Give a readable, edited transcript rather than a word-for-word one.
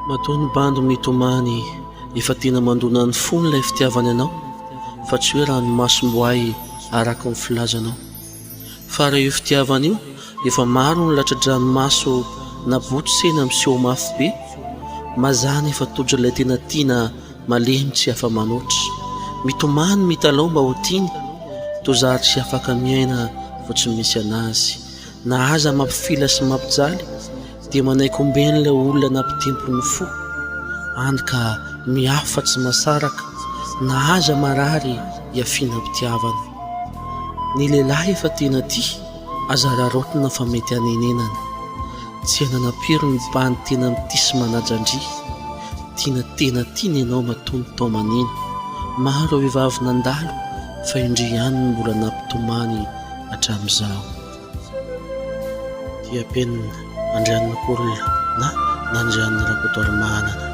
Matoa ny bandy mitomany efa tena mandona ny fony ilay fitiavany anao fa tsy hoe ranomasom-boay araka ny filazanao. Fa raha io fitiavana io efa maro ny latsa-dranomaso naboto sena miseho mafy be, mazàna efa tojo ilay tena tiana malemy tsy afa-manoatra. Mitomany mitalao mba ho tiany, toa zary tsy afaka miaina vao tsy misy an'azy. Na aza mampifila sy mampijaly dia manaiky omben'ilay olona nampitempo ny fo, any ka miafy fa tsy masaraka, na aza marary hiafiana am-pitiavana. Ny lehilahy efa tena tia, aza araraotina fa mety hanenenana. Tsy hananam-pery ny bandy tena mitia sy manaja an-dry. Tiana tena tiana ianao matoa ny tao maneno. Maro ireo vehivavy nandalo fa i ndry ihany no mbola nampitomany hatramin'izao. Tia penina, Andrianina Kolona na Nandrianina Rakotoarimanana.